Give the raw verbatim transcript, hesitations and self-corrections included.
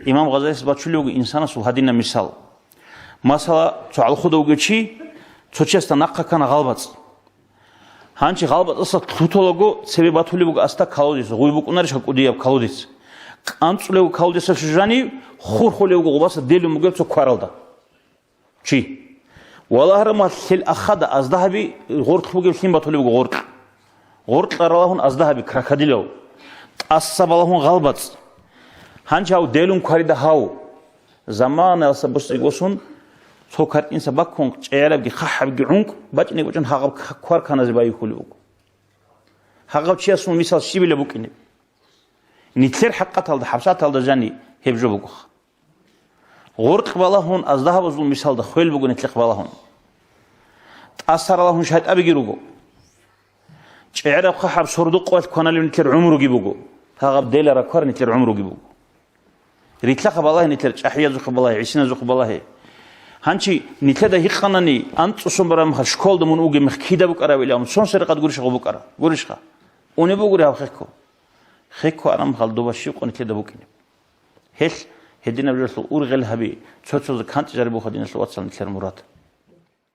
Имам Гъазалис бачулев вуго инсанасул гьадинаб мисал. Масала, цо гӀалхуда вугев чи, цо чиясда нахъа ккана гъалбацӀ. Гьанчи гъалбацӀаса лъуталаго цебе батулеб буго аста колодец, гъуй букӀунарищха кӀудияб колодец. КӀанцӀулев колодецалъул жанив хурхулев вуго гъубаса делун бугеб цо кваралда. Чи. Валагьра малъел ахада аздагьаби гъоркь бугеб лъим батулеб буго гъоркь. Гъоркьа ралагьун аздагьаби крокодилал. ТӀаса балагьун гъалбацӀ. Гьанчи гьав делун кварида гьав. Заманаялса бусиго сун, цо картӀинса баккун, чӀегӀерабги хъахӀабги гӀункӀ, бачӀине бачӀун гьагъаб к-, квар каназе байихьулеб буго. Гьагъав чиясул мисал щибила букӀине. Нилъер хӀакъаталда, хӀабсаталда жани гьеб жо бугоха. Гъоркь балагьун, аздагьабазул мисалда хвел буго нилъехъ балагьун. ТӀасаралагьун шайтӀабиги руго. ЧӀегӀераб хъахӀаб сордо-къоялъ кваналев нилъер гӀумруги буго. Гьагъаб делара квар нилъер гӀумруги буго. Рилъаха балагье нилъер, чӀахӀиязухъе балагье, гӀисиназухъе балагье. Гьанчи нилъеда гьикъанани, анцӀусун бараб мехалъ школда мун угеб мех кида букӀараб илан, цон сверикъад гурищ гъо букӀара, гурищха? Унеб бугури гьаб хехго? Хехго араб мехалъ доба щиб къо нилъеда букӀинеб? Гьелъ гьединаб жоялъул ургъел гьаби, цо-цозе кантӀи жарибуха, диналъул вацал, нилъер мурад.